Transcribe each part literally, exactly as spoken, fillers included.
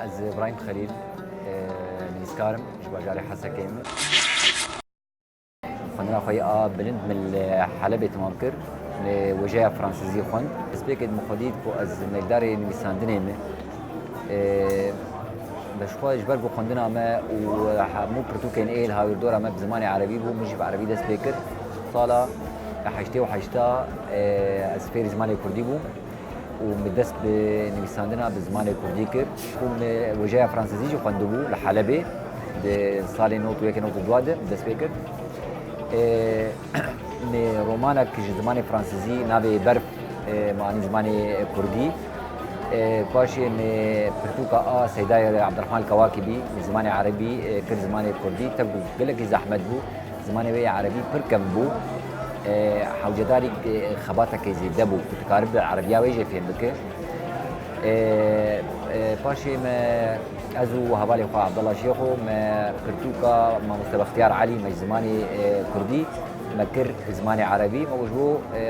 Ez Îbrahîm Xelîl, e, nivîskar im, ji bajarê Hesekê me. Xwendina xwe ya bilind min li Helebê temam kir. Li wêjeya fransizî xwend. Destpêkê min xwe dît ku ez mêkdarê nivîsandinê me. E, bi ji xwe ji ber ku xwendina me û hemû pirtûkên ê li hawirdora me bi zimanê erebî bû, min jî bi erebî dest pê kir. Sala heştê û heşta, e, ez fêrî zimanê kurdî bûm. û min dest bi nivîsandina bi zimanê kurdî kir. Û min wêjeya fransizî jî xwendibû li Helebê, di salê nod û yek nod û dua de dest pê kir. Ê, min romanek ji zimanê fransizî navê Berf, ê, min anî zimanê kurdî. Ê, paşê min pirtûka a Seydayê Abdurrahman Kewakibî bi zimanê erebî, ê, kir zimanê kurdî. Tev ku gelekî zehmet bû. Zimanê wê yê erebî pir kevn bû. E, hewcedarî, e, xebatekê zêde bû ku dikaribe erebiya wê jê fêm bike. E, e, paşê me ez û hevalê xwe Abdullah Şêxo me pirtûka Mamoste Bextiyar Elî me ji zimanê, e, kurdî me kir zimanê erebî. Me got ji bo, e,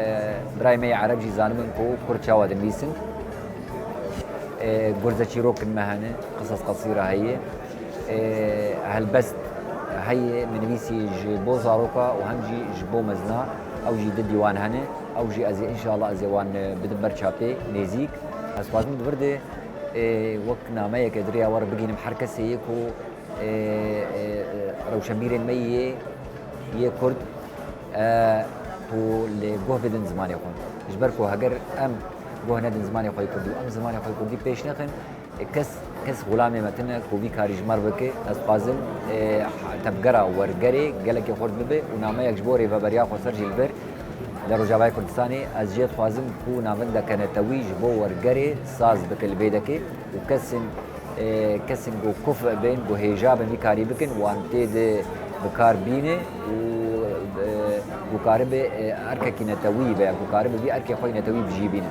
birayê me yê ereb jî zanibin ku kurd çawa dinivîsin. E, gurze çîrokin me hene, qisas qesîra heye. E, helbest heye, min nivîsî ji bo zaroka û hem jî ji bo mezina. Ew jî di dîwan hene. Ew jî ez ê, înşallah ez ê wan, e, bidim ber çapê nêzîk. Ez dixwazim di vir de, e, wek nameyeke di rêya we re bigihînim her kesê yê ku, e, e, e, rewşenbîrên me yê, yê kurd, e, ku lê guh bidin zimanê xwe. Ji ber ku heger em guh nedin zimanê xwe yê kurdî û em zimanê xwe yê kurdî pêş nexin, e, kes, kes xulamê me tine ku vî karî ji me re bike. Ez dixwazim, e, tevgera wergerê gelekê xurt bibe û nameyek ji bo rêveberiya xweser jî li vir li Rojavayê Kurdistanê. Ez jê dixwazim ku navendeke netewî ji bo wergerê saz bike li vê dekê û kesên e, kesên ku kuf bin, ku hêja bin, vî karî bikin, wan tê de bi kar bîne û, e, ku karibe, e, erkekî netewî be, ku karibe vî erkê xwe yî netewî bi jî bîne.